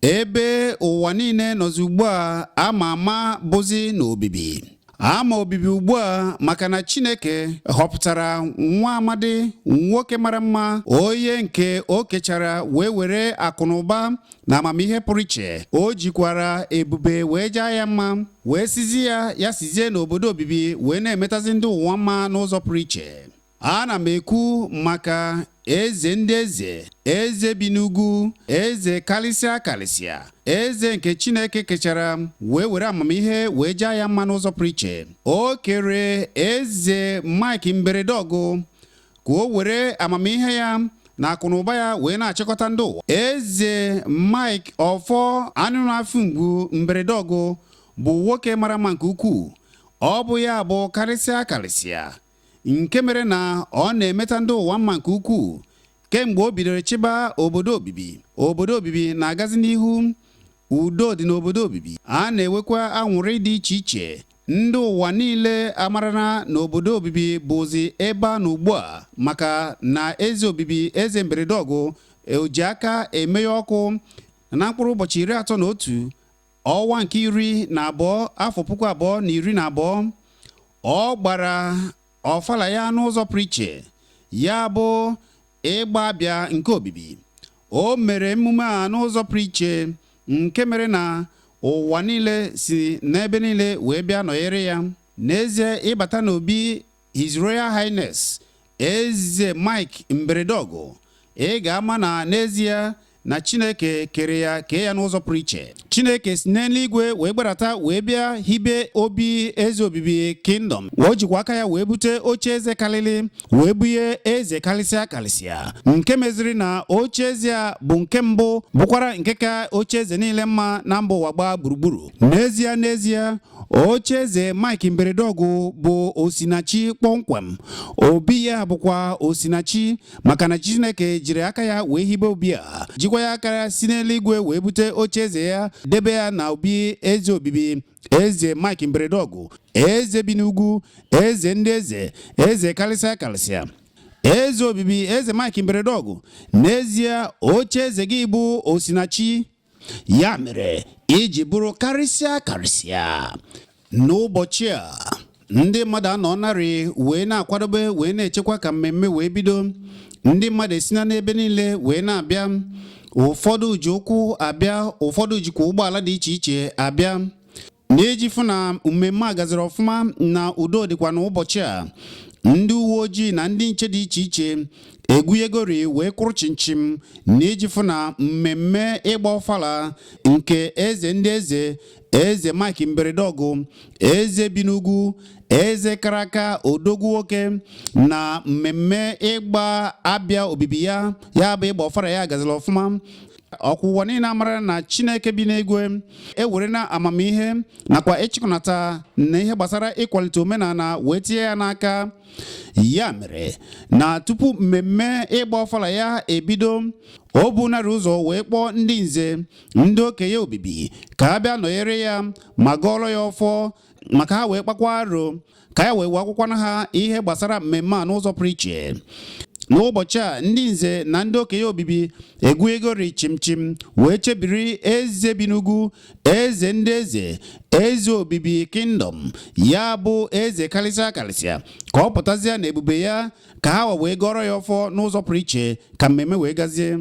Ebe ụwa niile nọzi ugbu a ama ama bụzi n'obibi ama obibi ugbu a, maka na Chineke họpụtara nwa amadi nwoke mara mma, onye nke o kechara wee were akụnụba na amamihe pụrụ iche. O jikwara ebube wee jaa ya mma, wee sizi ya ya sizie n'obodo obibi wee na-emetazi ndị ụwa mma n'ụzọ pụrụ iche. Ana m ekwu maka eze ndị eze, eze bi n'ugwu, eze karịsịa karịsịa, eze nke Chineke kechara wee were amamihe wee jaa ya mma n'ụzọ pụrụ iche. O kere eze Mike Mberedeọgụ ka o were amamihe ya na akụnụba ya wee na-achịkọta ndị ụwa. Eze Mike Ọfọ anụnafụ mgbu Mberedeọgụ bụ nwoke mara mma nke ukwuu. Ọ bụ ya bụ karịsịa karịsịa, nke mere na ọ na-emeta ndị ụwa mma nke ukwuu. Kemgbe o bidoro chịba obodo obibi, obodo obibi na-agazi n'ihu. Udo dị n'obodo obibi, a na-enwekwa anwụrị dị iche iche. Ndị ụwa niile amarana n'obodo obibi bụzi ebe a nọ ugbu a, maka na eze obibi, eze Mberedeọgụ, oji aka emeghe ọkụ na mkpụrụ ụbọchị 31 ọnwa nke 12 afọ 2012. Ọ gbara ọfala ya n'ụzọ pụrụ iche, ya bụ ịgba abịa nke obibi. O mere emume a n'ụzọ pụrụ iche, nke mere na ụwa niile si n'ebe niile wee bịa nọnyere ya. N'ezie, ịbata n'obi His Royal Highness eze Mike Mberedeọgụ, ị ga-ama na n'ezie na Chineke kere ya, kee ya n'ụzọ pụrụ iche. Chineke si n'eluigwe wee gbadata wee bịa hibe obi eze obibi kingdom. O jikwa aka ya wee bute oche eze karịrị, wee bunye eze karịsịa karịsịa, nke meziri na oche eze a bụ nke mbụ, bụkwara nke ka oche eze niile mma na mba ụwa gbaa gburugburu. N'ezie n'ezie, oche eze Mike Mberedeọgụ bụ osinachi kpọmkwem. Obi ya bụkwa osinachi, maka na Chineke jiri aka ya wee hibe obi a, jikwa ya aka ya si n'eluigwe wee bute oche eze ya, debe ya na obi eze obibi, eze Mike Mberedeọgụ, eze bi n'ugwu, eze ndị eze, eze karịsịa karịsịa, eze obibi, eze Mike Mberedeọgụ. N'ezie, oche eze gị bụ osinachi, ya mere iji bụrụ karịsịa karịsịa. N'ụbọchị a, ndị mmadụ anọ narị wee na-akwadobe, wee na-echekwa ka mmemme wee bido. Ndị mmadụ esina n'ebe niile wee na-abịa. Ụfọdụ ji ụkwụ abịa, ụfọdụ jikwa ụgbọala dị iche iche abịa, n'iji fụ na mmemme a gaziri ọfụma na udo dịkwa. N'ụbọchị a, ndị uwe ojii na ndị nche dị iche iche egwunyegori wee kwụrụ chimchim n'iji fụ na mmemme ịgba ọfala nke eze ndị eze, eze Mike Mberedeọgụ, eze bi n'ugwu, eze kara aka, odogwu nwoke, na mmemme ịgba abịa obibi ya, ya bụ ịgba ọfala ya, gaziri ọfụma. Ọkwụwa niile amara na Chineke bi n'igwe ewere na amamihe nakwa ịchịkọnata na ihe gbasara ịkwalite omenala wee tinye ya n'aka ya. Mere na tupu mmemme ịgba ọfala ya ebido, o bu narị ụzọ wee kpọọ ndị nze, ndị okenye obibi, ka ha bịa nọnyere ya ma gọọrọ ya ọfọ, maka ha wee kpakwa aro ka ya wee akwụkwọ ha ihe gbasara mmemme a n'ụzọ pụrụ iche. N'ụbọchị a, ndị nze na ndị okenye obibi egwuegori chimchim wee chebiri eze bi n'ugwu, eze ndị eze, eze obibi kingdom, ya bụ eze karịsịa karịsịa, ka ọ pụtazie na ebube ya, ka ha wee gọrọ ya ọfọ n'ụzọ pụrụ iche, ka mmemme wee gazie.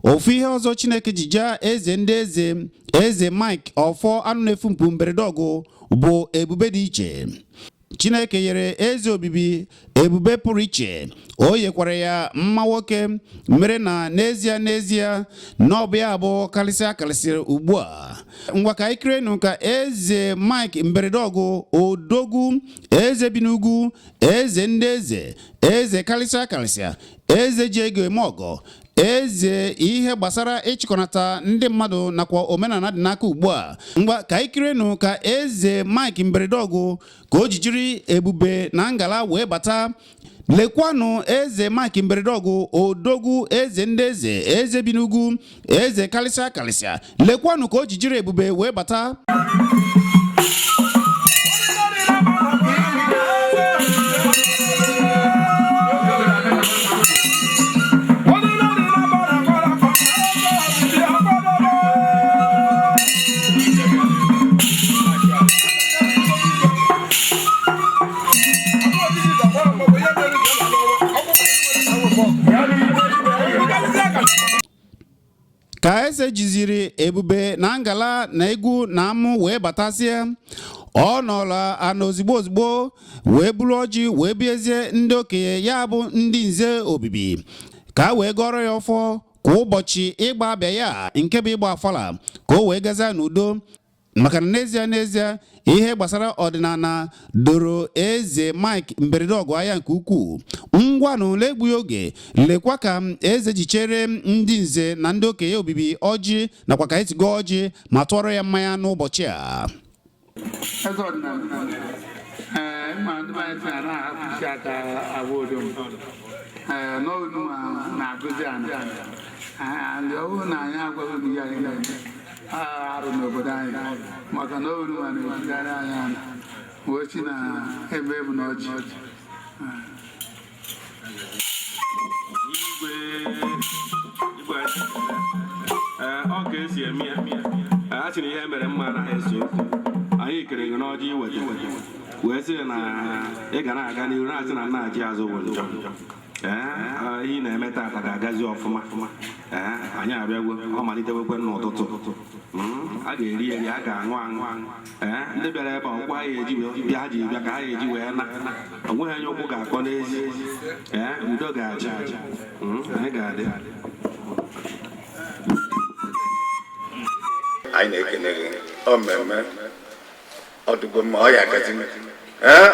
Ofu ihe ọzọ Chineke ji jaa eze ndị eze, eze Mike Ọfọ anụ na-efu mkpu Mberedeọgụ, bụ ebube dị iche. Chineke nyere eze obibi ebube pụrụ iche. O nyekwara ya mma nwoke, mere na n'ezie n'ezie na ọ bụ ya bụ karịsịa karịsịrị ugbu a. Ngwa, ka anyị kirenụ ka eze Mike Mberedeọgụ, odogwu, eze bi n'ugwu, eze ndị eze, eze karịsịa karịsịa, eze ji ego eme ọgọ, eze ihe gbasara ịchịkọnata ndị mmadụ nakwa omenala dị n'aka ugbu a. Ngwa, ka anyị kirenụ ka eze Mike Mberedeọgụ, ka o jijiri ebube na ngala wee bata. Lekwanụ eze Mike Mberedeọgụ, odogwu, eze ndị eze, eze bi n'ugwu, eze karịsịa karịsịa. Lekwanụ ka o jijiri ebube wee bata. Ka eze jiziri ebube na ngala na egwu na amụ wee batazie, ọ nọrọ ana ozigbo ozigbo wee buru ọjị wee biezie ndị okenye, ya bụ ndị nze obibi, ka a wee gọrọ ya ọfọ kwa ụbọchị ịgba abịa ya, nke bụ ịgba afala, ka o wee gazie n'udo. Maka na n'ezie n'ezie, ihe gbasara ọdịnala doro eze Mike mberede ọgụ anya nke ukwuu. Ngwanụ, legbughị oge, lekwa ka eze ji chere ndị nze na ndị okenye obibi ọjị, nakwa ka esi gọọ ọjị ma tụọrọ ya mmanya n'ụbọchị a. Eze ọdịnala, ee, mma ndị be anyị sị na na-ahapụsi aka agba odom, ee, n'onu ma na-agụzi ana ndị ọ bụrụ na anyị agwaghị unu ihe anyị na-eme arụ n'obodo anyị, maka na onu ma na-ejigharị anyị ana wee si na ebe bụ na ọjị. Igwe, igwe, ee, ọ ka esi eme ya. Ee, a sị na ihe mere mma anaghị ese okwu. Anyị kere gị n'ọjị iweta wee sị na ị ga na-aga n'ihu, na-asị na nna ji azụ bụ njọ. Ee, ihe ị na-eme taata ga-agazi ọfụma. Ee, anyị abịagwo, ọ malitewekwe n'ụtụtụ. A ga-eri eri, a ga-aṅụ aṅụ. Ee, ndị bịara ebe a, ụkwụ ha ga-eji bịa, ha ji bịa ka ha ga-eji wee na onweghị onye ụkwụ ga-akọ n'ezi. Ee, udo ga-achị. Anyị ga-adị. Anyị na-ekene gị. Ọ mmemme ọ dịgo mma, ọ ya agazi. Ee,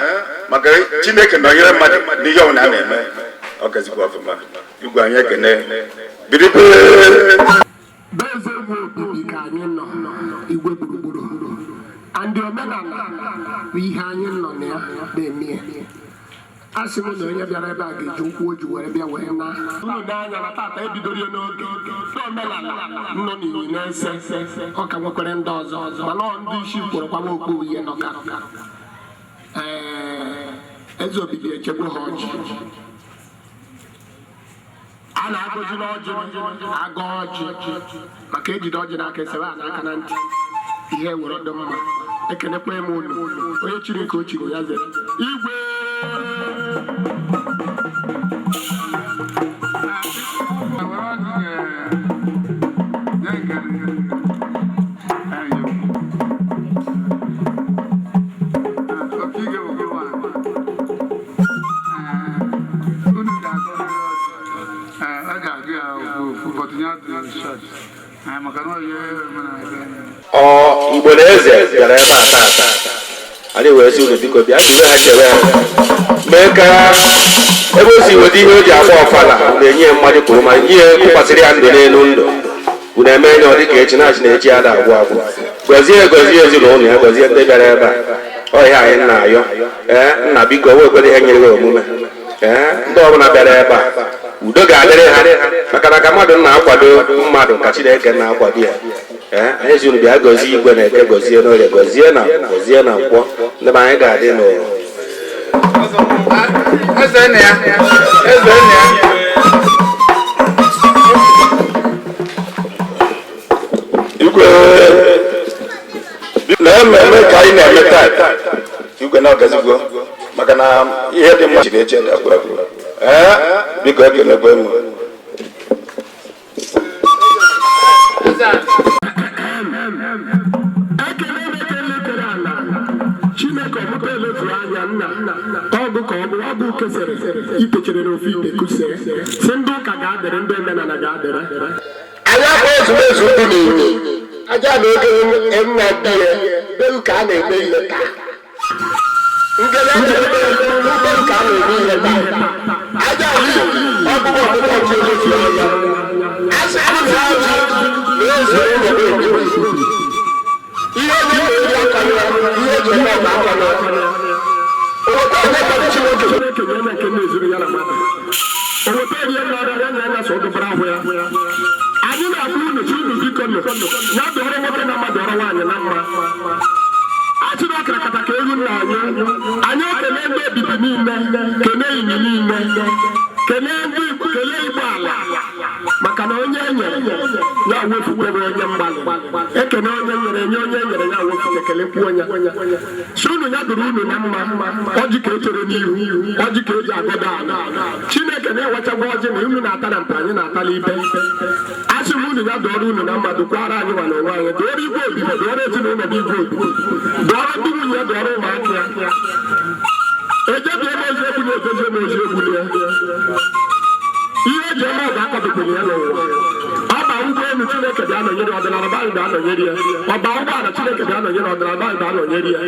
maka Chineke nọnyere mmadụ n'ihe ọbụla a na-eme, ọ gazikwa ọfụma. Igwe, anyị ekene biribe. Be eze egwu obibi ka anyị nọ, igwe gburugburu andị omenala bụ ihe anyị nọ na ya na-eme ya. A sị m na onye bịara ebe a ga-eji ụkwụ o ji were bịa wee na unu n'anya na tata ebidoro ya n'oge. Ndị omenala nọ n'inyi na-ese ọ ka nwekwara ndị ọzọ, mana ọ ndị isi kwụrụ kwawa okpu ihe nọka. Ee, eze obibi echegbu ha ọjị a na-agọzi n'ọjị, agọ ọjị maka ejide ọjị n'aka, esewe a n'aka na ntị, ihe were dị mma. Ekenekwa m unu. Onye chiri nke o chiri ya zere, igwe. Were ọjị nye nke anyị. Oke ige bụ gị nwa. Unu ga-agọrịrị ọjị. Ee, a ga-agụ ya ofu ofu, but ya dị short. Ee, maka na ọ ihe omenala be anyị. Ọ Igbo na eze bịara ebe a taata, anyị wee sị unu biko bịa jiri ha chewe ha, mee ka ebe o si weta ihe o ji agba ọfala na-enye ya mmadụ kwuru ma ihe kwụkwasịrị ya ndụ n'elu ndụ. Unu eme enye ọ dịka echi na-achị na echi ada agwụ agwụ. Gọzie, gọzie ezinụlọ ya, gọzie ndị bịara ebe a. Ọ ihe anyị na-ayọ. Ee, nna, biko, wekwere ihe nyere gị omume. Ee, ndị ọbụla bịara ebe a, udo ga-adịrị ha, maka na ka mmadụ na-akwado mmadụ ka Chineke na-akwado ya. Ee, anyị si unu bịa gọzie igwe na eke, gọzie n'orie, gọzie na gọzie na nkwọ. Ndị be anyị ga-adị n'ụwa. Eze nna ya, eze nna ya. Igwe, na mmemme ka anyị na-eme taa, igwe, na ọgazigbo, maka na ihe dị mma jiri eche agwụ agwụ. Ee, biko, ekelekwe m. Ekele m, ekele kere ala Chineke ọmụta elefuru anya nna ọgụ ka ọ bụ ọgụ kesịrị itechere n'ofe ite kụsie si ndị ụka ga-adịrị, ndị omenala ga-adịrị. Anyị akpọ ezumezu dị n'inyi aja na oge nna di ya beru ka a na-eme ihe taa, ngele beru ka a na-eme ihe taa, aja ali ọgụgụ ọgụgụ ọchị elefu anya asị na ọjị na ezu ụlọ na-ebi ihe onye na-eri akọrọ ihe eji eme ọgba akọrọ oweta onye kọrọ Chineke. Chineke nye na nke na-ezuru ya na mmadụ o weta erie mmadụ ya nya anya so dụbara ahụ ya. Anyị na-agba unu chi unu, biko nụ ya dụọrọ nwoke na mmadụ ọrụ nwaanyị na mma achịrị ọkarakata ka ewu nna anyị. Anyị ekele ndị obibi niile, kene inyi niile, kelee ndị Igbo, kelee Igbo ala, maka na onye e nyere Ya wefutere onye mgbalị ekene, onye nyere enye, onye nyere ya wefute, kelekwuo onye si unu ya dụrụ unu na mma. Ọjị ka echere n'ihu, ọjị ka eji agọdo ala. Chineke na-ewechagwa ọjị na unu na-ata na mpa, anyị na-atala ibe. Asị m unu ya dụọrọ unu na mma, dụkwara anyị nwa na onwe anyị, dụọrọ igwe obibi, dụọrọ ezinụlọ bụ igwe obibi, dụọrọ ndị nwunye ya, dụọrọ ụmụaka ya. Ejebie m ozi egwu na-ejezie m ozi egwu ya. Ihe eji eme ọgụ akọbekwere ya n'ụwa. Ọba ụgbọelu, Chineke bịa nọnyere ọdịnala be anyị, bịa nọnyere ya. Ọba ụgbọala, Chineke bịa nọnyere ọdịnala be anyị, bịa nọnyere ya.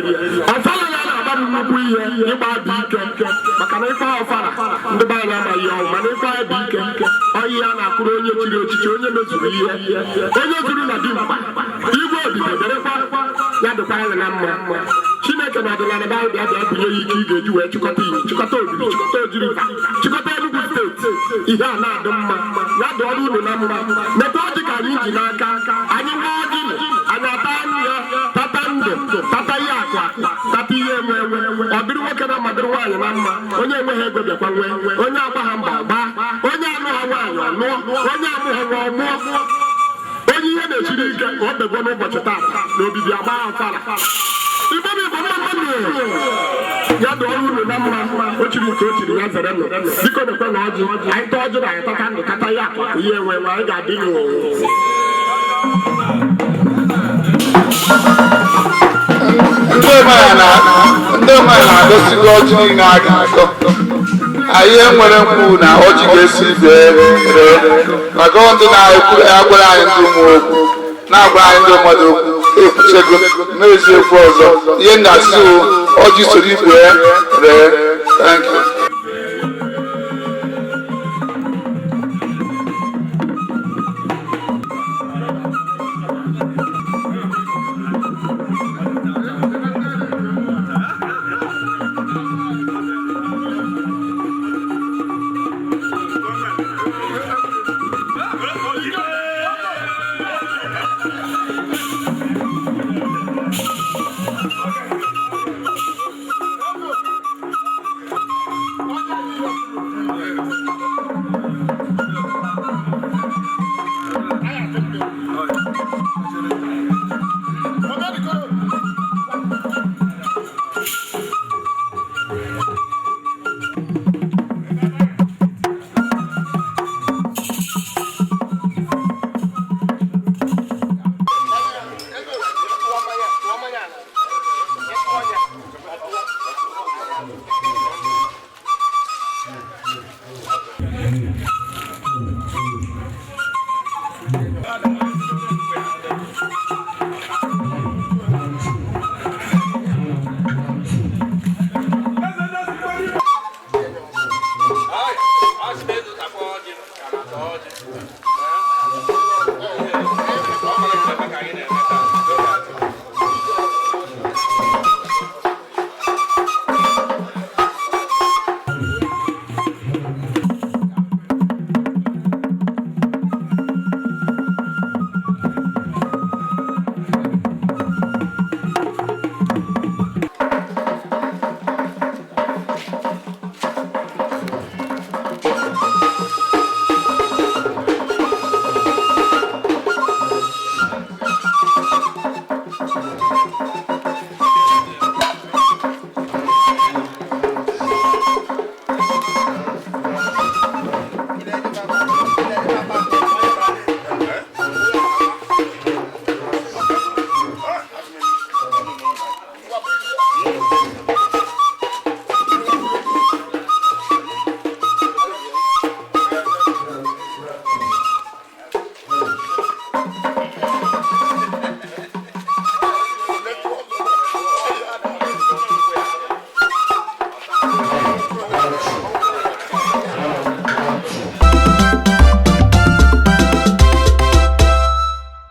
Ọfala ya na-agba m nnukwu ihe ịgba bụ ike, maka na ịkpa ọfala ndị be anyị amaghị ọnwụ, mana ịkpa ya bụ ike ọyị ya na-akụrụ onye chiri echichi, onye mezuru ihe, onye zuru na dimkpa. Igwe odibo derekwa ya, dịkwa anyị na mma. Chineke na ọdịnala be anyị bịa bịa bunye ya ike ị ga-eji wee chịkọta iyi, chịkọta obibi, chịkọta ojiriba, chịkọta Enugu Steeti. Ihe a na-adị mma, ya dị ọrụ unu na mma. Mekwa ọjị ka anyị ji n'aka anyị nwa ọjị, anyị ata ya, tata ndụ, tata ihe akụ akụ, tata ihe enwe enwe. Ọ dịrị nwoke na mma, dịrị nwaanyị na mma. Onye enweghị ego bịakwa nwee, onye agba ha mba gbaa, onye anụ ha nwaanyị ọnụọ, onye amụ ha nwa ọmụọ, onye ihe na-esiri ike ka ọ begwo n'ụbọchị taata na obibi agba ọfala. Igbo bụ Igbo, mma mmadụ ya dị ọrụ unu na mma. O chiri nke o chiri ya zere nụ. Biko nekwe na ọjị anyị taa, ọjị na anyị tata ndụ, tata ya akụ ihe enwe enwe, anyị ga-adị n'ụwa. Ndị omenala na-adọsigo ọjị niile a ga-akọ. Anyị enwere nkwụ na ọjị ga-esi bee ree, maka ndị na-agwara anyị, ndị ụmụ okwu na-agwa anyị, ndị mmadụ okwu ekwuchego n'eziokwu. Ọzọ ihe m ga-asị wụ ọjị soro igwe ree. Thank you.